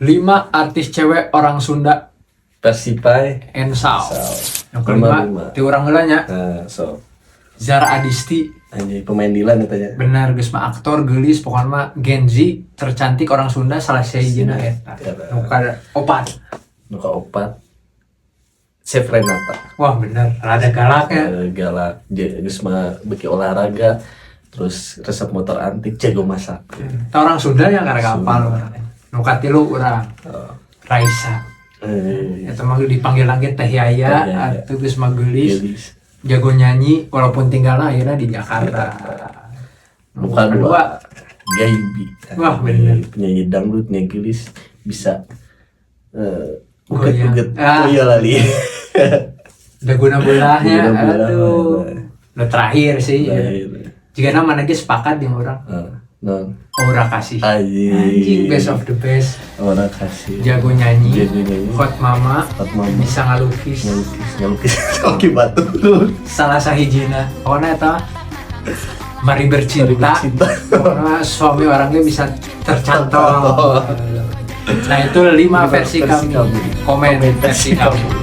Lima artis cewek orang Sunda. Persipai. Ensau. Ensau. Yang kelima, Lima. ti urang heula nya. Nah, so. Zara Adisti. Anjing, pemain Dilan eta nya. Benar, geus mah aktor, geulis, pokoknya mah Gen Z tercantik orang Sunda salah sahijina eta. Eta. Nu opat. Nu kaopat, Chef Renata. Wah, bener, rada galak ya. Eh, galak, geus mah beuki olahraga, terus resep motor antik, jago masak. Eta orang Sunda yang karek apal urang. Nu katilu urang. Oh. Raisa. Eh, Eta mah dipanggil lagi Teh Yaya, Teh Yaya. Atuh geus mah geulis, geulis. Jago nyanyi walaupun tinggalnya akhirnya di Jakarta. Nu kadua, Gaibi. Wah, bener. Penyanyi dangdut nya, geulis, bisa Goyang. uget-uget. Ah. Oh iya, lali. Udah guna belahnya, Guna belah, aduh. bener. Udah terakhir sih, ya. Terakhir. Jika nama lagi sepakat yang urang. Ah, non. Aura Kasih. Anjing. Anjing, best of the best. Aura Kasih. Jago nyanyi. Jago nyanyi. Hot mama. Hot mama. Bisa ngalukis. Ngelukis, ngelukis. Oke, batu. Salah sahijina. Pokoknya eta mari bercinta. Mari bercinta. Pokoknya suami orangnya bisa tercantol. Nah, itu lima Lima versi versi kami. kami. Komen Komen versi versi kami. kami.